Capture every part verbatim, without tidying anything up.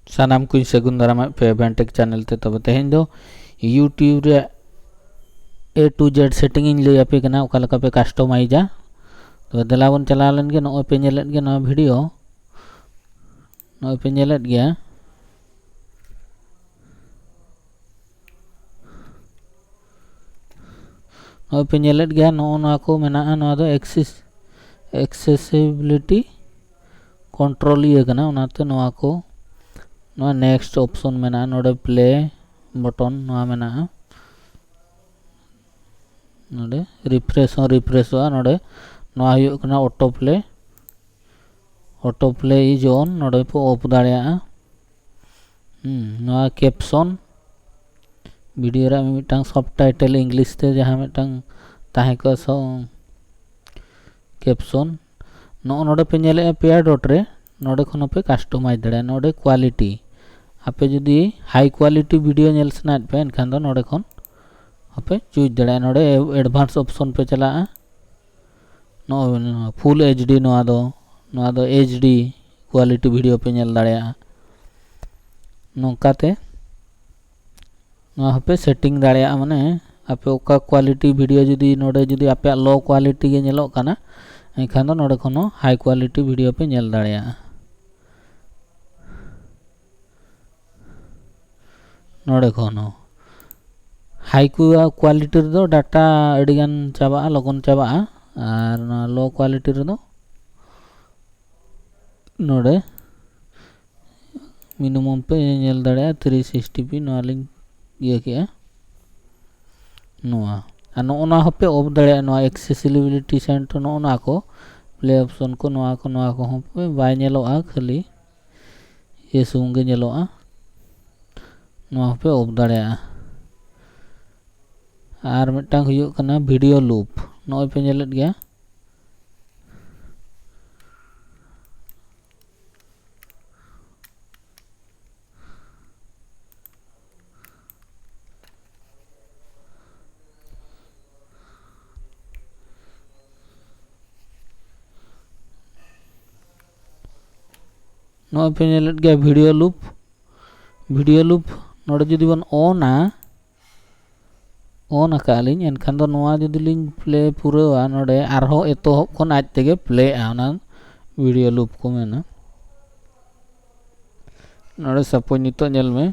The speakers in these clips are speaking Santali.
ᱥᱟᱱᱟᱢ ᱠᱚᱧ ᱥᱟᱹᱜᱩᱱ ᱫᱟᱨᱟᱢᱮᱫ ᱯᱮ ᱮᱵᱷᱮᱱᱴᱮᱠ ᱪᱮᱱᱮᱞ ᱛᱮ᱾ ᱛᱚᱵᱮ ᱛᱮᱦᱮᱧ ᱫᱚ YouTube ᱨᱮ A to Z setting ᱤᱧ ᱞᱟᱹᱭ ᱟᱯᱮ ᱠᱟᱱᱟ, ᱚᱠᱟ ᱞᱮᱠᱟ ᱯᱮ ᱠᱟᱥᱴᱚᱢᱟᱭᱤᱡᱟ᱾ ᱛᱚᱵᱮ ᱫᱮᱞᱟ ᱵᱚᱱ ᱪᱟᱞᱟᱣ ᱞᱮᱱ ᱜᱮ᱾ ᱱᱚᱜᱼᱚᱭ ᱯᱮ ᱧᱮᱞᱮᱫ ᱜᱮᱭᱟ ᱱᱚᱣᱟ ᱵᱷᱤᱰᱤᱭᱳ, ᱱᱚᱜᱼᱚᱭ ᱯᱮ ᱧᱮᱞᱮᱫ ᱜᱮᱭᱟ, ᱱᱚᱜᱼᱚᱭ ᱯᱮ ᱧᱮᱞᱮᱫ ᱜᱮᱭᱟ, ᱱᱚᱜᱼᱚ ᱱᱚᱣᱟ ᱠᱚ ᱢᱮᱱᱟᱜᱼᱟ᱾ ᱱᱚᱣᱟ ᱫᱚ access accessibility control ᱤᱭᱟᱹ ᱠᱟᱱᱟ, ᱚᱱᱟᱛᱮ ᱱᱚᱣᱟ ᱠᱚ, ᱱᱚᱣᱟ next option ᱢᱮᱱᱟᱜᱼᱟ, ᱱᱚᱰᱮ play button ᱱᱚᱣᱟ ᱢᱮᱱᱟᱜᱼᱟ, ᱱᱚᱰᱮ refresh ᱦᱚᱸ ᱨᱤᱯᱷᱨᱮᱥᱚᱜᱼᱟ᱾ ᱱᱚᱰᱮ ᱱᱚᱣᱟ ᱦᱩᱭᱩᱜ ᱠᱟᱱᱟ auto play, auto play is on, ᱱᱚᱰᱮ ᱯᱮ off ᱫᱟᱲᱮᱭᱟᱜᱼᱟ᱾ ᱦᱩᱸ, ᱱᱚᱣᱟ caption, ᱵᱷᱤᱰᱤᱭᱳ ᱨᱮᱭᱟᱜ ᱢᱤᱫᱴᱟᱝ subtitle English ᱛᱮ ᱡᱟᱦᱟᱸ ᱢᱤᱫᱴᱟᱝ ᱛᱟᱦᱮᱸ ᱠᱚᱜᱼᱟ, ᱥᱚ caption, ᱱᱚᱜᱼᱚ ᱱᱚᱰᱮ ᱯᱮ ᱧᱮᱞᱮᱫᱼᱟ ᱯᱮᱭᱟ ᱰᱚᱴ ᱨᱮ, ᱱᱚᱰᱮ ᱠᱷᱚᱱ ᱦᱚᱸᱯᱮ ᱠᱟᱥᱴᱚᱢᱟᱭᱤᱡᱽ ᱫᱟᱲᱮᱭᱟᱜᱼᱟ᱾ ᱱᱚᱰᱮ quality, ᱟᱯᱮ ᱡᱩᱫᱤ high quality ᱵᱷᱤᱰᱤᱭᱳ ᱧᱮᱞ ᱥᱟᱱᱟᱭᱮᱫ ᱯᱮ, ᱮᱱᱠᱷᱟᱱ ᱫᱚ ᱱᱚᱰᱮ ᱠᱷᱚᱱ ᱦᱚᱸᱯᱮ ᱪᱩᱡᱽ ᱫᱟᱲᱮᱭᱟᱜᱼᱟ᱾ ᱱᱚᱰᱮ advance option ᱯᱮ ᱪᱟᱞᱟᱜᱼᱟ, ᱱᱚᱜᱼᱚᱭ ᱱᱚᱣᱟ full HD, ᱱᱚᱣᱟ ᱫᱚ, ᱱᱚᱣᱟ ᱫᱚ HD quality ᱵᱷᱤᱰᱤᱭᱳ ᱯᱮ ᱧᱮᱞ ᱫᱟᱲᱮᱭᱟᱜᱼᱟ᱾ ᱱᱚᱝᱠᱟᱛᱮ ᱱᱚᱣᱟ ᱦᱚᱸᱯᱮ setting ᱫᱟᱲᱮᱭᱟᱜᱼᱟ᱾ ᱢᱟᱱᱮ ᱟᱯᱮ ᱚᱠᱟ quality ᱵᱷᱤᱰᱤᱭᱳ ᱡᱩᱫᱤ, ᱱᱚᱰᱮ ᱡᱩᱫᱤ ᱟᱯᱮᱭᱟᱜ low quality ᱜᱮ ᱧᱮᱞᱚᱜ ᱠᱟᱱᱟ, ᱮᱱᱠᱷᱟᱱ ᱫᱚ ᱱᱚᱰᱮ ᱠᱷᱚᱱ ᱦᱚᱸ high quality ᱵᱷᱤᱰᱤᱭᱳ ᱯᱮ ᱧᱮᱞ ᱫᱟᱲᱮᱭᱟᱜᱼᱟ᱾ ᱱᱚᱰᱮ ᱠᱷᱚᱱ ᱦᱚᱸ high quality ᱨᱮᱫᱚ ᱰᱟᱴᱟ ᱟᱹᱰᱤᱜᱟᱱ ᱪᱟᱵᱟᱜᱼᱟ, ᱞᱚᱜᱚᱱ ᱪᱟᱵᱟᱜᱼᱟ, ᱟᱨ ᱱᱚᱣᱟ low quality ᱨᱮᱫᱚ ᱱᱚᱰᱮ minimum ᱯᱮ ᱧᱮᱞ ᱫᱟᱲᱮᱭᱟᱜᱼᱟ ᱛᱷᱨᱤ ᱥᱤᱠᱥᱴᱤ ᱯᱤ, ᱱᱚᱣᱟ ᱞᱤᱧ ᱤᱭᱟᱹ ᱠᱮᱜᱼᱟ᱾ ᱱᱚᱣᱟ ᱟᱨ ᱱᱚᱜᱼᱚ ᱱᱚᱣᱟ ᱦᱚᱸᱯᱮ off ᱫᱟᱲᱮᱭᱟᱜᱼᱟ, ᱱᱚᱣᱟ accessibility center, ᱱᱚᱜᱼᱚ ᱱᱚᱣᱟ ᱠᱚ, play option ᱠᱚ, ᱱᱚᱣᱟ ᱠᱚ, ᱱᱚᱣᱟ ᱠᱚᱦᱚᱸ ᱯᱮ ᱵᱟᱭ ᱧᱮᱞᱚᱜᱼᱟ, ᱠᱷᱟᱹᱞᱤ ᱤᱭᱟᱹ ᱥᱩᱢᱩᱝ ᱜᱮ ᱧᱮᱞᱚᱜᱼᱟ᱾ ᱱᱚᱣᱟ ᱦᱚᱸᱯᱮ off ᱫᱟᱲᱮᱭᱟᱜᱼᱟ᱾ ᱟᱨ ᱢᱤᱫᱴᱟᱝ ᱦᱩᱭᱩᱜ ᱠᱟᱱᱟ ᱵᱷᱤᱰᱤᱭᱳ ᱞᱩᱯ, ᱱᱚᱜᱼᱚᱭ ᱯᱮ ᱧᱮᱞᱮᱫ ᱜᱮᱭᱟ᱾ ᱱᱚᱜᱼᱚᱭ ᱯᱮ ᱧᱮᱞᱮᱫ ᱜᱮᱭᱟ ᱵᱷᱤᱰᱤᱭᱳ ᱞᱩᱯ, ᱵᱷᱤᱰᱤᱭᱳ ᱞᱩᱯ ᱱᱚᱰᱮ ᱡᱩᱫᱤ ᱵᱚᱱ ᱚᱱᱟ, ᱚᱱ ᱟᱠᱟᱫ ᱞᱤᱧ, ᱮᱱᱠᱷᱟᱱ ᱫᱚ ᱱᱚᱣᱟ ᱡᱩᱫᱤ ᱞᱤᱧ ᱯᱞᱮ ᱯᱩᱨᱟᱹᱣᱟ, ᱱᱚᱰᱮ ᱟᱨᱦᱚᱸ ᱮᱛᱚᱦᱚᱵ ᱠᱷᱚᱱ ᱟᱡ ᱛᱮᱜᱮ ᱯᱞᱮᱜᱼᱟ ᱚᱱᱟ ᱵᱷᱤᱰᱤᱭᱳ ᱞᱩᱯ ᱠᱚ ᱢᱮᱱᱟ᱾ ᱱᱚᱰᱮ ᱥᱟᱯᱳᱡᱽ ᱱᱤᱛᱚᱜ ᱧᱮᱞ ᱢᱮ,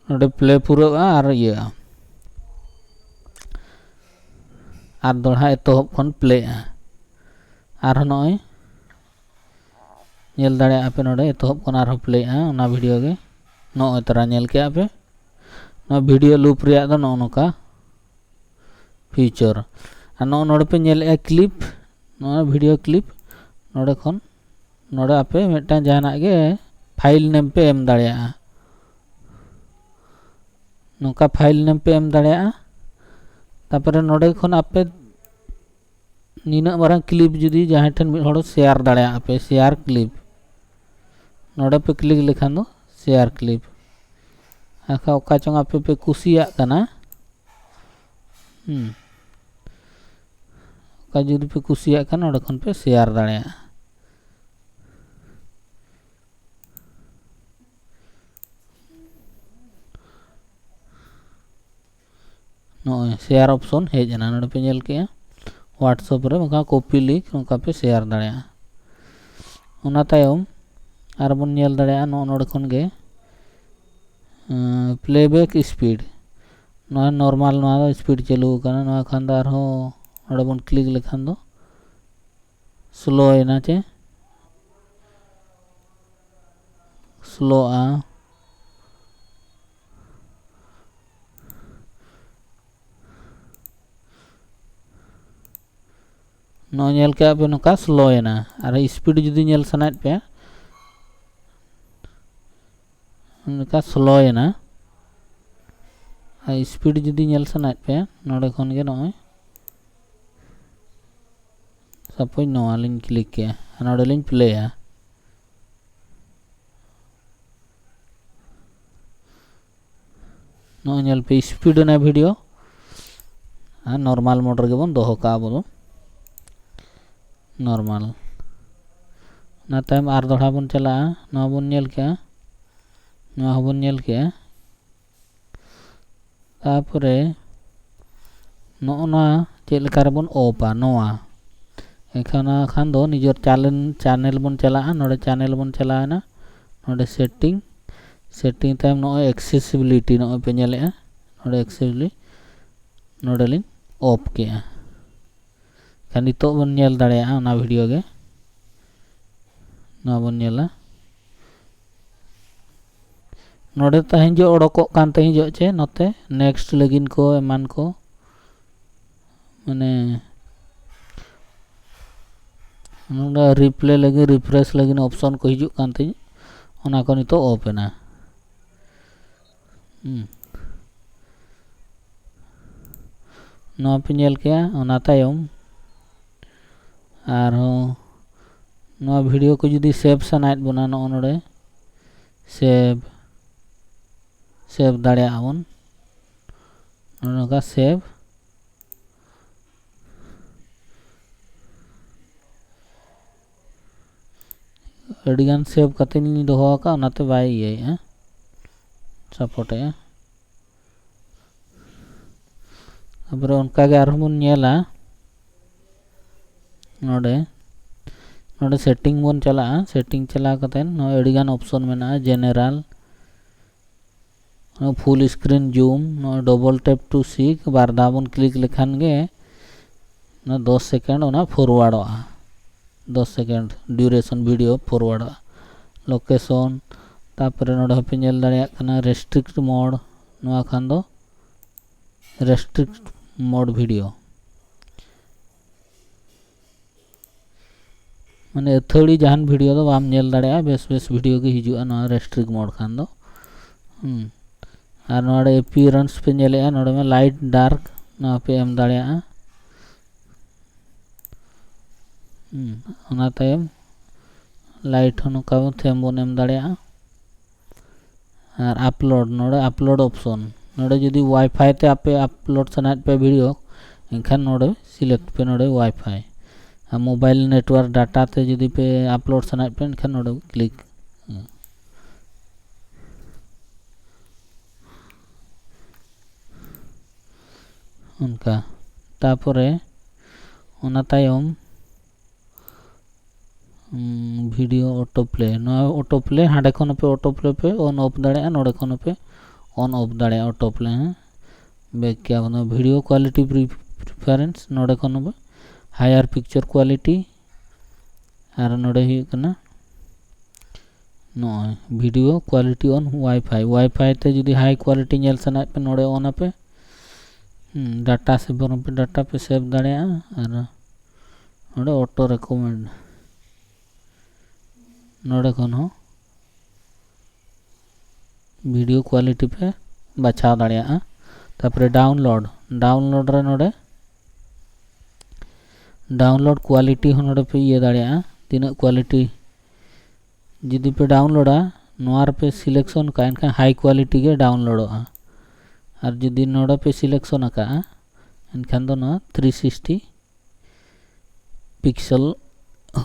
ᱱᱚᱰᱮ ᱯᱞᱮ ᱯᱩᱨᱟᱹᱜᱼᱟ ᱟᱨ ᱤᱭᱟᱹᱜᱼᱟ, ᱟᱨ ᱫᱚᱲᱦᱟ ᱮᱛᱚᱦᱚᱵ ᱠᱷᱚᱱ ᱯᱞᱮᱜᱼᱟ᱾ ᱟᱨᱦᱚᱸ ᱱᱚᱜᱼᱚᱭ ᱧᱮᱞ ᱫᱟᱲᱮᱭᱟᱜᱼᱟ ᱯᱮ, ᱱᱚᱰᱮ ᱮᱛᱚᱦᱚᱵ ᱠᱷᱚᱱ ᱟᱨᱦᱚᱸ ᱯᱞᱮᱜᱼᱟ ᱚᱱᱟ ᱵᱷᱤᱰᱤᱭᱳ ᱜᱮ᱾ ᱱᱚᱜᱼᱚᱭ ᱛᱟᱨᱟ ᱧᱮᱞ ᱠᱮᱜᱼᱟ ᱯᱮ, ᱱᱚᱣᱟ ᱵᱷᱤᱰᱤᱭᱳ ᱞᱩᱯ ᱨᱮᱭᱟᱜ ᱫᱚ ᱱᱚᱜᱼᱚ ᱱᱚᱝᱠᱟ ᱯᱷᱤᱪᱟᱨ᱾ ᱟᱨ ᱱᱚᱜᱼᱚ ᱱᱚᱰᱮ ᱯᱮ ᱧᱮᱞᱮᱜᱼᱟ ᱠᱞᱤᱯ, ᱱᱚᱣᱟ ᱵᱷᱤᱰᱤᱭᱳ ᱠᱞᱤᱯ, ᱱᱚᱰᱮ ᱠᱷᱚᱱ ᱱᱚᱰᱮ ᱟᱯᱮ ᱢᱤᱫᱴᱟᱝ ᱡᱟᱦᱟᱱᱟᱜ ᱜᱮ ᱯᱷᱟᱭᱤᱞ ᱱᱮᱢ ᱯᱮ ᱮᱢ ᱫᱟᱲᱮᱭᱟᱜᱼᱟ᱾ ᱱᱚᱝᱠᱟ ᱯᱷᱟᱭᱤᱞ ᱱᱮᱢ ᱯᱮ ᱮᱢ ᱫᱟᱲᱮᱭᱟᱜᱼᱟ᱾ ᱛᱟᱨᱯᱚᱨᱮ ᱱᱚᱰᱮ ᱠᱷᱚᱱ ᱟᱯᱮ ᱱᱤᱱᱟᱹᱜ ᱢᱟᱨᱟᱝ ᱠᱞᱤᱯ ᱡᱩᱫᱤ ᱡᱟᱦᱟᱸᱭ ᱴᱷᱮᱱ ᱢᱤᱫ ᱦᱚᱲ ᱥᱮᱭᱟᱨ ᱫᱟᱲᱮᱭᱟᱜᱼᱟ ᱯᱮ, ᱥᱮᱭᱟᱨ ᱠᱞᱤᱯ, ᱱᱚᱰᱮ ᱯᱮ ᱠᱞᱤᱠ ᱞᱮᱠᱷᱟᱱ ᱫᱚ ᱥᱮᱭᱟᱨ ᱠᱞᱤᱯ, ᱟᱠᱷᱟ ᱚᱠᱟ ᱪᱚᱝ ᱟᱯᱮ ᱯᱮ ᱠᱩᱥᱤᱭᱟᱜ ᱠᱟᱱᱟ, ᱦᱩᱸ, ᱚᱠᱟ ᱡᱩᱫᱤ ᱯᱮ ᱠᱩᱥᱤᱭᱟᱜ ᱠᱷᱟᱱ ᱱᱚᱰᱮ ᱠᱷᱚᱱ ᱯᱮ ᱥᱮᱭᱟᱨ ᱫᱟᱲᱮᱭᱟᱜᱼᱟ᱾ ᱱᱚᱜᱼᱚᱭ ᱥᱮᱭᱟᱨ ᱚᱯᱥᱚᱱ ᱦᱮᱡ ᱮᱱᱟ, ᱱᱚᱰᱮ ᱯᱮ ᱧᱮᱞ ᱠᱮᱜᱼᱟ᱾ WhatsApp ᱨᱮ ᱵᱟᱝᱠᱷᱟᱱ ᱠᱚᱯᱤ ᱞᱤᱝᱠ ᱱᱚᱝᱠᱟ ᱯᱮ ᱥᱮᱭᱟᱨ ᱫᱟᱲᱮᱭᱟᱜᱼᱟ᱾ ᱚᱱᱟ ᱛᱟᱭᱚᱢ ᱟᱨ ᱵᱚᱱ ᱧᱮᱞ ᱫᱟᱲᱮᱭᱟᱜᱼᱟ ᱱᱚᱜᱼᱚ ᱱᱚᱰᱮ ᱠᱷᱚᱱ ᱜᱮ ᱯᱞᱮᱵᱮᱠ ᱥᱯᱤᱰ, ᱱᱚᱣᱟ ᱱᱚᱨᱢᱟᱞ, ᱱᱚᱣᱟ ᱫᱚ ᱥᱯᱤᱰ ᱪᱟᱹᱞᱩ ᱟᱠᱟᱱᱟ᱾ ᱱᱚᱣᱟ ᱠᱷᱟᱱ ᱫᱚ ᱟᱨᱦᱚᱸ ᱱᱚᱰᱮ ᱵᱚᱱ ᱠᱞᱤᱠ ᱞᱮᱠᱷᱟᱱ ᱫᱚ ᱥᱞᱳᱭᱮᱱᱟ ᱪᱮ ᱥᱞᱳᱜᱼᱟ᱾ ᱱᱚᱜᱼᱚᱭ ᱧᱮᱞ ᱠᱮᱜᱼᱟ ᱯᱮ ᱱᱚᱝᱠᱟ ᱥᱞᱳᱭᱮᱱᱟ᱾ ᱟᱨ ᱥᱯᱤᱰ ᱡᱩᱫᱤ ᱧᱮᱞ ᱥᱟᱱᱟᱭᱮᱫ ᱯᱮᱭᱟ, ᱱᱚᱝᱠᱟ ᱥᱞᱳᱭᱮᱱᱟ᱾ ᱟᱨ ᱥᱯᱤᱰ ᱡᱩᱫᱤ ᱧᱮᱞ ᱥᱟᱱᱟᱭᱮᱫ ᱯᱮᱭᱟ, ᱱᱚᱰᱮ ᱠᱷᱚᱱ ᱜᱮ ᱱᱚᱜᱼᱚᱭ ᱥᱟᱯᱳᱡᱽ ᱱᱚᱣᱟ ᱞᱤᱧ ᱠᱞᱤᱠ ᱠᱮᱜᱼᱟ, ᱟᱨ ᱱᱚᱰᱮ ᱞᱤᱧ ᱯᱞᱮᱭᱟ᱾ ᱱᱚᱜᱼᱚᱭ ᱧᱮᱞ ᱯᱮ, ᱥᱯᱤᱰ ᱮᱱᱟ ᱵᱷᱤᱰᱤᱭᱳ᱾ ᱟᱨ ᱱᱚᱨᱢᱟᱞ ᱢᱳᱰ ᱨᱮᱜᱮ ᱵᱚᱱ ᱫᱚᱦᱚ ᱠᱟᱜᱼᱟ ᱟᱵᱚ ᱫᱚ, ᱱᱚᱨᱢᱟᱞ᱾ ᱚᱱᱟ ᱛᱟᱭᱚᱢ ᱟᱨ ᱫᱚᱦᱲᱟ ᱵᱚᱱ ᱪᱟᱞᱟᱜᱼᱟ, ᱱᱚᱣᱟ ᱵᱚᱱ ᱧᱮᱞ ᱠᱮᱜᱼᱟ, ᱱᱚᱣᱟ ᱦᱚᱸᱵᱚᱱ ᱧᱮᱞ ᱠᱮᱜᱼᱟ᱾ ᱛᱟᱯᱚᱨᱮ ᱱᱚᱜᱼᱚ ᱱᱚᱣᱟ ᱪᱮᱫ ᱞᱮᱠᱟ ᱨᱮᱵᱚᱱ ᱚᱯᱷᱟ ᱱᱚᱣᱟ, ᱮᱱᱠᱷᱟᱱ ᱚᱱᱟ ᱠᱷᱟᱱ ᱫᱚ ᱱᱤᱡᱮᱨ ᱪᱟᱱᱮᱞ ᱵᱚᱱ ᱪᱟᱞᱟᱜᱼᱟ᱾ ᱱᱚᱰᱮ ᱪᱟᱱᱮᱞ ᱵᱚᱱ ᱪᱟᱞᱟᱣᱮᱱᱟ, ᱱᱚᱰᱮ ᱥᱮᱴᱤᱝ, ᱥᱮᱴᱤᱝ ᱛᱟᱭᱚᱢ ᱱᱚᱜᱼᱚᱭ ᱮᱠᱥᱮᱥᱤᱵᱤᱞᱤᱴᱤ ᱱᱚᱜᱼᱚᱭ ᱯᱮ ᱧᱮᱞᱮᱜᱼᱟ, ᱱᱚᱰᱮ ᱮᱠᱥᱮᱥᱤᱵᱤᱞᱤᱴᱤ ᱱᱚᱰᱮ ᱞᱤᱧ ᱚᱯᱷ ᱠᱮᱜᱼᱟ᱾ ᱠᱷᱟᱱ ᱱᱤᱛᱚᱜ ᱵᱚᱱ ᱧᱮᱞ ᱫᱟᱲᱮᱭᱟᱜᱼᱟ ᱚᱱᱟ ᱵᱷᱤᱰᱤᱭᱳ ᱜᱮ᱾ ᱱᱚᱣᱟ ᱵᱚᱱ ᱧᱮᱞᱟ᱾ ᱱᱚᱰᱮ ᱛᱟᱦᱮᱸ ᱡᱚᱜ ᱚᱰᱚᱠᱚᱜ ᱠᱟᱱ ᱛᱟᱦᱮᱸ ᱡᱚᱜ ᱪᱮ ᱱᱚᱛᱮ ᱱᱮᱠᱥᱴ ᱞᱟᱹᱜᱤᱫ ᱠᱚ ᱮᱢᱟᱱ ᱠᱚ, ᱢᱟᱱᱮ ᱱᱚᱰᱮ ᱨᱤᱯᱞᱮ ᱞᱟᱹᱜᱤᱫ, ᱨᱤᱯᱷᱨᱮᱥ ᱞᱟᱹᱜᱤᱫ ᱚᱯᱥᱚᱱ ᱠᱚ ᱦᱤᱡᱩᱜ ᱠᱟᱱ ᱛᱤᱧ, ᱚᱱᱟ ᱠᱚ ᱱᱤᱛᱚᱜ ᱚᱯᱷ ᱮᱱᱟ᱾ ᱦᱩᱸ᱾ ᱱᱚᱣᱟ ᱯᱮ ᱧᱮᱞ ᱠᱮᱜᱼᱟ᱾ ᱚᱱᱟ ᱛᱟᱭᱚᱢ ᱟᱨᱦᱚᱸ ᱱᱚᱣᱟ ᱵᱷᱤᱰᱤᱭᱳ ᱠᱚ ᱡᱩᱫᱤ ᱥᱮᱵᱷ ᱥᱟᱱᱟᱭᱮᱫ ᱵᱚᱱᱟ, ᱱᱚᱜᱼᱚ ᱱᱚᱰᱮ ᱥᱮᱵᱷ, ᱥᱮᱵᱷ ᱫᱟᱲᱮᱭᱟᱜᱼᱟ ᱵᱚᱱ᱾ ᱱᱚᱜᱼᱚ ᱱᱚᱝᱠᱟ ᱥᱮᱵᱷ᱾ ᱟᱹᱰᱤᱜᱟᱱ ᱥᱮᱵᱷ ᱠᱟᱛᱮ ᱞᱤᱧ ᱫᱚᱦᱚ ᱟᱠᱟᱫ, ᱚᱱᱟᱛᱮ ᱵᱟᱭ ᱤᱭᱟᱹᱭᱮᱫᱼᱟ, ᱥᱟᱯᱳᱨᱴᱮᱜᱼᱟ᱾ ᱛᱟᱨᱯᱚᱨᱮ ᱚᱱᱠᱟᱜᱮ ᱟᱨᱦᱚᱸ ᱵᱚᱱ ᱧᱮᱞᱟ, ᱱᱚᱰᱮ, ᱱᱚᱰᱮ ᱥᱮᱴᱤᱝ ᱵᱚᱱ ᱪᱟᱞᱟᱜᱼᱟ᱾ ᱥᱮᱴᱤᱝ ᱪᱟᱞᱟᱣ ᱠᱟᱛᱮ ᱱᱚᱜᱼᱚᱭ ᱟᱹᱰᱤᱜᱟᱱ ᱚᱯᱥᱚᱱ ᱢᱮᱱᱟᱜᱼᱟ, ᱡᱮᱱᱟᱨᱮᱞ, ᱯᱷᱩᱞ ᱥᱠᱨᱤᱱ ᱡᱩᱢ, ᱱᱚᱜᱼᱚᱭ ᱰᱚᱵᱚᱞ ᱴᱮᱯ ᱴᱩ ᱥᱤᱠ, ᱵᱟᱨ ᱫᱷᱟᱣ ᱵᱚᱱ ᱠᱞᱤᱠ ᱞᱮᱠᱷᱟᱱ ᱜᱮ ᱚᱱᱟ ᱫᱚᱥ ᱥᱮᱠᱮᱱᱰ ᱚᱱᱟ ᱯᱷᱚᱨᱣᱟᱨᱰᱚᱜᱼᱟ, ᱫᱚᱥ ᱥᱮᱠᱮᱱᱰ ᱰᱤᱭᱩᱨᱮᱥᱚᱱ ᱵᱷᱤᱰᱤᱭᱳ ᱯᱷᱚᱨᱣᱟᱨᱰᱚᱜᱼᱟ᱾ ᱞᱳᱠᱮᱥᱚᱱ, ᱛᱟᱨᱯᱚᱨᱮ ᱱᱚᱰᱮ ᱦᱚᱸᱯᱮ ᱧᱮᱞ ᱫᱟᱲᱮᱭᱟᱜ ᱠᱟᱱᱟ ᱨᱮᱥᱴᱨᱤᱠᱴ ᱢᱳᱰ, ᱱᱚᱣᱟ ᱠᱷᱟᱱ ᱫᱚ ᱨᱮᱥᱴᱨᱤᱠᱴ ᱢᱳᱰ ᱵᱷᱤᱰᱤᱭᱳ, ᱢᱟᱱᱮ ᱟᱹᱛᱷᱟᱹᱲᱤ ᱡᱟᱦᱟᱱ ᱵᱷᱤᱰᱤᱭᱳ ᱫᱚ ᱵᱟᱢ ᱧᱮᱞ ᱫᱟᱲᱮᱭᱟᱜᱼᱟ, ᱵᱮᱥ ᱵᱮᱥ ᱵᱷᱤᱰᱤᱭᱳ ᱜᱮ ᱦᱤᱡᱩᱜᱼᱟ ᱱᱚᱣᱟ ᱨᱮᱥᱴᱨᱤᱠᱴ ᱢᱳᱰ ᱠᱷᱟᱱ ᱫᱚ᱾ ᱦᱩᱸ᱾ ᱟᱨ ᱱᱚᱰᱮ ᱮᱯᱤᱭᱟᱨᱮᱱᱥ ᱯᱮ ᱧᱮᱞᱮᱜᱼᱟ, ᱱᱚᱰᱮ ᱢᱟ ᱞᱟᱭᱤᱴ ᱰᱟᱨᱠ ᱱᱚᱣᱟ ᱯᱮ ᱮᱢ ᱫᱟᱲᱮᱭᱟᱜᱼᱟ᱾ ᱦᱩᱸ, ᱚᱱᱟ ᱛᱟᱭᱚᱢ ᱞᱟᱭᱤᱴ ᱦᱚᱸ ᱱᱚᱝᱠᱟ ᱵᱚᱱ ᱛᱷᱮᱢ ᱵᱚᱱ ᱮᱢ ᱫᱟᱲᱮᱭᱟᱜᱼᱟ᱾ ᱟᱨ ᱟᱯᱞᱳᱰ, ᱱᱚᱰᱮ ᱟᱯᱞᱳᱰ ᱚᱯᱥᱚᱱ, ᱱᱚᱰᱮ ᱡᱩᱫᱤ ᱣᱟᱭᱯᱷᱟᱭ ᱛᱮ ᱟᱯᱮ ᱟᱯᱞᱳᱰ ᱥᱟᱱᱟᱭᱮᱫ ᱯᱮ ᱵᱷᱤᱰᱤᱭᱳ, ᱮᱱᱠᱷᱟᱱ ᱱᱚᱰᱮ ᱥᱤᱞᱮᱠᱴ ᱯᱮ, ᱱᱚᱰᱮ ᱣᱟᱭᱯᱷᱟᱭ᱾ ᱟᱨ ᱢᱳᱵᱟᱭᱤᱞ ᱱᱮᱴᱣᱟᱨᱠ ᱰᱟᱴᱟ ᱛᱮ ᱡᱩᱫᱤ ᱯᱮ ᱟᱯᱞᱳᱰ ᱥᱟᱱᱟᱭᱮᱫ ᱯᱮ, ᱮᱱᱠᱷᱟᱱ ᱱᱚᱰᱮ ᱠᱞᱤᱠ᱾ ᱚᱱᱠᱟ᱾ ᱛᱟᱯᱚᱨᱮ ᱚᱱᱟ ᱛᱟᱭᱚᱢ ᱵᱷᱤᱰᱤᱭᱳ ᱚᱴᱳ ᱯᱞᱮ, ᱱᱚᱣᱟ ᱚᱴᱳ ᱯᱞᱮ ᱦᱟᱸᱰᱮ ᱠᱷᱚᱱ ᱦᱚᱸᱯᱮ ᱚᱴᱳ ᱯᱞᱮ ᱯᱮ ᱚᱱ ᱚᱯᱷ ᱫᱟᱲᱮᱭᱟᱜᱼᱟ, ᱱᱚᱰᱮ ᱠᱷᱚᱱ ᱦᱚᱸᱯᱮ ᱚᱱ ᱚᱯᱷ ᱫᱟᱲᱮᱭᱟᱜᱼᱟ ᱚᱴᱳ ᱯᱞᱮ᱾ ᱦᱮᱸ, ᱵᱮᱠ ᱠᱮᱭᱟ ᱵᱚᱱ ᱵᱷᱤᱰᱤᱭᱳ ᱠᱳᱣᱟᱞᱤᱴᱤ ᱯᱨᱤᱯᱷᱟᱨᱮᱱᱥ, ᱱᱚᱰᱮ ᱠᱷᱚᱱ ᱦᱚᱸ ᱦᱟᱭᱟᱨ ᱯᱤᱠᱪᱟᱨ ᱠᱳᱣᱟᱞᱤᱴᱤ, ᱟᱨ ᱱᱚᱰᱮ ᱦᱩᱭᱩᱜ ᱠᱟᱱᱟ ᱱᱚᱜᱼᱚᱭ ᱵᱷᱤᱰᱤᱭᱳ ᱠᱳᱣᱟᱞᱤᱴᱤ ᱚᱱ ᱣᱟᱭᱯᱷᱟᱭ᱾ ᱣᱟᱭᱯᱷᱟᱭ ᱛᱮ ᱡᱩᱫᱤ ᱦᱟᱭ ᱠᱳᱣᱟᱞᱤᱴᱤ ᱧᱮᱞ ᱥᱟᱱᱟᱭᱮᱫ ᱯᱮ, ᱱᱚᱰᱮ ᱚᱱ ᱟᱯᱮ᱾ ᱦᱩᱸ, ᱰᱟᱴᱟ ᱥᱮᱵᱷ ᱵᱚᱨᱚᱝ ᱯᱮ ᱰᱟᱴᱟ ᱯᱮ ᱥᱮᱵᱷ ᱫᱟᱲᱮᱭᱟᱜᱼᱟ, ᱟᱨ ᱱᱚᱰᱮ ᱚᱴᱳ ᱨᱮᱠᱚᱢᱮᱱᱰ, ᱱᱚᱰᱮ ᱠᱷᱚᱱ ᱦᱚᱸ ᱵᱷᱤᱰᱤᱭᱳ ᱠᱳᱣᱟᱞᱤᱴᱤ ᱯᱮ ᱵᱟᱪᱷᱟᱣ ᱫᱟᱲᱮᱭᱟᱜᱼᱟ᱾ ᱛᱟᱯᱚᱨᱮ ᱰᱟᱣᱩᱱᱞᱳᱰ, ᱰᱟᱣᱩᱱᱞᱳᱰ ᱨᱮ ᱱᱚᱰᱮ ᱰᱟᱣᱩᱱᱞᱳᱰ ᱠᱳᱣᱟᱞᱤᱴᱤ ᱦᱚᱸ ᱱᱚᱰᱮ ᱯᱮ ᱤᱭᱟᱹ ᱫᱟᱲᱮᱭᱟᱜᱼᱟ, ᱛᱤᱱᱟᱹᱜ ᱠᱳᱣᱟᱞᱤᱴᱤ᱾ ᱡᱩᱫᱤ ᱯᱮ ᱰᱟᱣᱩᱱᱞᱳᱰᱟ, ᱱᱚᱣᱟ ᱨᱮᱯᱮ ᱥᱤᱞᱮᱠᱥᱚᱱ ᱠᱟᱜᱼᱟ, ᱮᱱᱠᱷᱟᱱ ᱦᱟᱭ ᱠᱳᱣᱟᱞᱤᱴᱤ ᱜᱮ ᱰᱟᱣᱩᱱᱞᱳᱰᱚᱜᱼᱟ᱾ ᱟᱨ ᱡᱩᱫᱤ ᱱᱚᱰᱮ ᱯᱮ ᱥᱤᱞᱮᱠᱥᱚᱱ ᱟᱠᱟᱜᱼᱟ, ᱮᱱᱠᱷᱟᱱ ᱫᱚ ᱱᱚᱣᱟ ᱛᱷᱨᱤ ᱥᱤᱠᱥᱴᱤ ᱯᱤᱠᱥᱮᱞ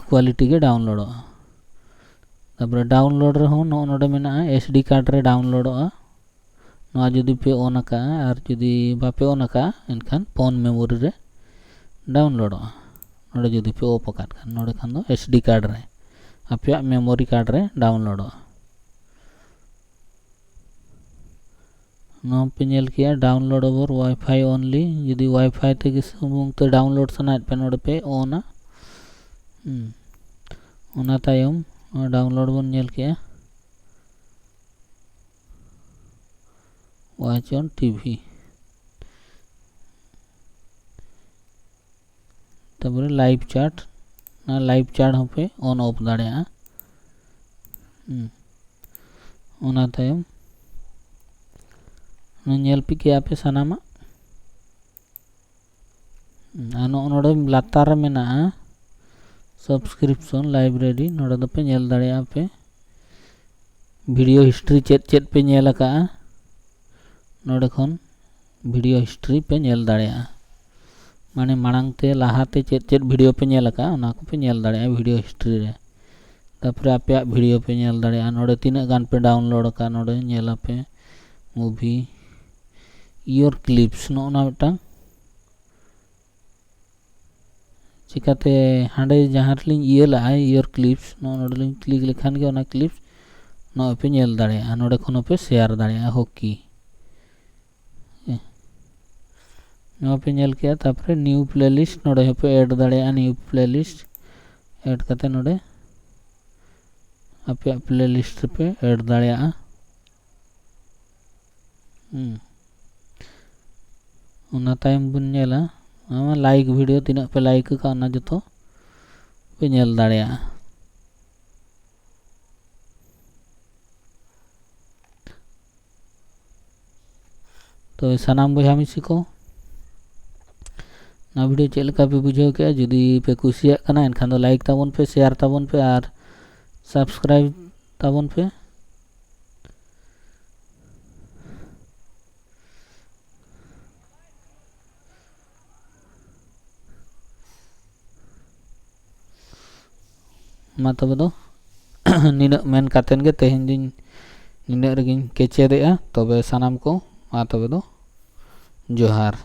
ᱠᱳᱣᱟᱞᱤᱴᱤ ᱜᱮ ᱰᱟᱣᱩᱱᱞᱳᱰᱚᱜᱼᱟ᱾ ᱛᱟᱯᱚᱨᱮ ᱰᱟᱣᱩᱱᱞᱳᱰ ᱨᱮᱦᱚᱸ ᱱᱚᱜᱼᱚ ᱱᱚᱰᱮ ᱢᱮᱱᱟᱜᱼᱟ ᱮᱥ ᱰᱤ ᱠᱟᱨᱰ ᱨᱮ ᱰᱟᱣᱩᱱᱞᱳᱰᱚᱜᱼᱟ᱾ ᱱᱚᱣᱟ ᱡᱩᱫᱤ ᱯᱮ ᱚᱱ ᱟᱠᱟᱜᱼᱟ, ᱟᱨ ᱡᱩᱫᱤ ᱵᱟᱯᱮ ᱚᱱ ᱟᱠᱟᱜᱼᱟ, ᱮᱱᱠᱷᱟᱱ ᱯᱷᱳᱱ ᱢᱮᱢᱳᱨᱤ ᱨᱮ ᱰᱟᱣᱩᱱᱞᱳᱰᱚᱜᱼᱟ᱾ ᱱᱚᱰᱮ ᱡᱩᱫᱤ ᱯᱮ ᱚᱯᱷ ᱟᱠᱟᱫ ᱠᱷᱟᱱ, ᱱᱚᱰᱮ ᱠᱷᱟᱱ ᱫᱚ ᱮᱥ ᱰᱤ ᱠᱟᱨᱰ ᱨᱮ, ᱟᱯᱮᱭᱟᱜ ᱢᱮᱢᱳᱨᱤ ᱠᱟᱨᱰ ᱨᱮ ᱰᱟᱣᱩᱱᱞᱳᱰᱚᱜᱼᱟ᱾ ᱱᱚᱣᱟ ᱯᱮ ᱧᱮᱞ ᱠᱮᱜᱼᱟ, download over Wi-Fi only᱾ ᱡᱩᱫᱤ ᱣᱟᱭᱯᱷᱟᱭ ᱛᱮᱜᱮ ᱥᱩᱢᱩᱝ ᱛᱮ ᱰᱟᱣᱩᱱᱞᱳᱰ ᱥᱟᱱᱟᱭᱮᱫ ᱯᱮ, ᱱᱚᱰᱮ ᱯᱮ ᱚᱱᱟ᱾ ᱦᱩᱸ᱾ ᱚᱱᱟ ᱛᱟᱭᱚᱢ ᱱᱚᱣᱟ ᱰᱟᱣᱩᱱᱞᱳᱰ ᱵᱚᱱ ᱧᱮᱞ ᱠᱮᱜᱼᱟ, watch on T V᱾ ᱛᱟᱨᱯᱚᱨᱮ live chat, ᱚᱱᱟ live chat ᱦᱚᱸᱯᱮ ᱚᱱ ᱚᱯᱷ ᱫᱟᱲᱮᱭᱟᱜᱼᱟ᱾ ᱦᱩᱸ᱾ ᱚᱱᱟ ᱛᱟᱭᱚᱢ ᱚᱱᱟ ᱧᱮᱞ ᱯᱤ ᱠᱮᱜᱼᱟ ᱯᱮ ᱥᱟᱱᱟᱢᱟᱜ᱾ ᱦᱩᱸ, ᱟᱨ ᱱᱚᱜᱼᱚ ᱱᱚᱰᱮ ᱞᱟᱛᱟᱨ ᱨᱮ ᱢᱮᱱᱟᱜᱼᱟ subscription library, ᱱᱚᱰᱮ ᱫᱚᱯᱮ ᱧᱮᱞ ᱫᱟᱲᱮᱭᱟᱜᱼᱟ ᱯᱮ ᱵᱷᱤᱰᱤᱭᱳ ᱦᱤᱥᱴᱨᱤ ᱪᱮᱫ ᱪᱮᱫ ᱯᱮ ᱧᱮᱞ ᱟᱠᱟᱫᱼᱟ, ᱱᱚᱰᱮ ᱠᱷᱚᱱ ᱵᱷᱤᱰᱤᱭᱳ ᱦᱤᱥᱴᱨᱤ ᱯᱮ ᱧᱮᱞ ᱫᱟᱲᱮᱭᱟᱜᱼᱟ᱾ ᱢᱟᱱᱮ ᱢᱟᱲᱟᱝ ᱛᱮ ᱞᱟᱦᱟ ᱛᱮ ᱪᱮᱫ ᱪᱮᱫ ᱵᱷᱤᱰᱤᱭᱳ ᱯᱮ ᱧᱮᱞ ᱟᱠᱟᱫᱼᱟ, ᱚᱱᱟ ᱠᱚᱯᱮ ᱧᱮᱞ ᱫᱟᱲᱮᱭᱟᱜᱼᱟ ᱵᱷᱤᱰᱤᱭᱳ ᱦᱤᱥᱴᱨᱤ ᱨᱮ᱾ ᱛᱟᱨᱯᱚᱨᱮ ᱟᱯᱮᱭᱟᱜ ᱵᱷᱤᱰᱤᱭᱳ ᱯᱮ ᱧᱮᱞ ᱫᱟᱲᱮᱭᱟᱜᱼᱟ, ᱱᱚᱰᱮ ᱛᱤᱱᱟᱹᱜ ᱜᱟᱱ ᱯᱮ ᱰᱟᱣᱩᱱᱞᱳᱰ ᱟᱠᱟᱫᱼᱟ, ᱱᱚᱰᱮ ᱧᱮᱞ ᱟᱯᱮ movie, your clips, ᱱᱚᱜᱼᱚ ᱱᱟ ᱢᱤᱫᱴᱟᱝ ᱪᱤᱠᱟᱹᱛᱮ ᱦᱟᱸᱰᱮ ᱡᱟᱦᱟᱸ ᱨᱮᱞᱤᱧ ᱤᱭᱟᱹ ᱞᱟᱜᱼᱟ, your clips, ᱱᱚᱜᱼᱚ ᱱᱚᱰᱮᱞᱤᱧ ᱠᱞᱤᱠ ᱞᱮᱠᱷᱟᱱ ᱜᱮ ᱚᱱᱟ ᱠᱞᱤᱯᱥ ᱱᱚᱜᱼᱚᱭ ᱯᱮ ᱧᱮᱞ ᱫᱟᱲᱮᱭᱟᱜᱼᱟ᱾ ᱱᱚᱰᱮ ᱠᱷᱚᱱ ᱦᱚᱸᱯᱮ ᱥᱮᱭᱟᱨ ᱫᱟᱲᱮᱭᱟᱜᱼᱟ ᱦᱚᱠᱤ᱾ ᱱᱚᱣᱟ ᱯᱮ ᱧᱮᱞ ᱠᱮᱜᱼᱟ᱾ ᱛᱟᱨᱯᱚᱨᱮ ᱱᱤᱭᱩ ᱯᱞᱮᱞᱤᱥᱴ, ᱱᱚᱰᱮ ᱦᱚᱸᱯᱮ ᱮᱰ ᱫᱟᱲᱮᱭᱟᱜᱼᱟ᱾ ᱱᱤᱭᱩ ᱯᱞᱮᱞᱤᱥᱴ ᱮᱰ ᱠᱟᱛᱮ ᱱᱚᱰᱮ ᱟᱯᱮᱭᱟᱜ ᱯᱞᱮᱞᱤᱥᱴ ᱨᱮᱯᱮ ᱮᱰ ᱫᱟᱲᱮᱭᱟᱜᱼᱟ᱾ ᱦᱩᱸ᱾ ᱚᱱᱟ ᱛᱟᱭᱚᱢ ᱵᱚᱱ ᱧᱮᱞᱟ ᱞᱟᱭᱤᱠ ᱵᱷᱤᱰᱤᱭᱳ, ᱛᱤᱱᱟᱹᱜ ᱯᱮ ᱞᱟᱭᱤᱠ ᱟᱠᱟᱫ, ᱚᱱᱟ ᱡᱚᱛᱚ ᱯᱮ ᱧᱮᱞ ᱫᱟᱲᱮᱭᱟᱜᱼᱟ᱾ ᱛᱚ ᱥᱟᱱᱟᱢ ᱵᱚᱭᱦᱟ ᱢᱤᱥᱤ ᱠᱚ, ᱱᱚᱣᱟ ᱵᱷᱤᱰᱤᱭᱳ ᱪᱮᱫ ᱞᱮᱠᱟ ᱯᱮ ᱵᱩᱡᱷᱟᱹᱣ ᱠᱮᱜᱼᱟ? ᱡᱩᱫᱤ ᱯᱮ ᱠᱩᱥᱤᱭᱟᱜ ᱠᱟᱱᱟ, ᱮᱱᱠᱷᱟᱱ ᱫᱚ ᱞᱟᱭᱤᱠ ᱛᱟᱵᱚᱱ ᱯᱮ, ᱥᱮᱭᱟᱨ ᱛᱟᱵᱚᱱ ᱯᱮ ᱟᱨ ᱥᱟᱵᱥᱠᱨᱟᱭᱤᱵ ᱛᱟᱵᱚᱱ ᱯᱮ᱾ ᱢᱟ ᱛᱚᱵᱮ ᱫᱚ ᱱᱤᱱᱟᱹᱜ ᱢᱮᱱ ᱠᱟᱛᱮᱱ ᱜᱮ ᱛᱮᱦᱮᱧ ᱫᱚᱧ ᱱᱤᱱᱟᱹᱜ ᱨᱮᱜᱮᱧ ᱠᱮᱪᱮᱫᱮᱜᱼᱟ᱾ ᱛᱚᱵᱮ ᱥᱟᱱᱟᱢ ᱠᱚ ᱢᱟ ᱛᱚᱵᱮ ᱫᱚ ᱡᱚᱦᱟᱨ᱾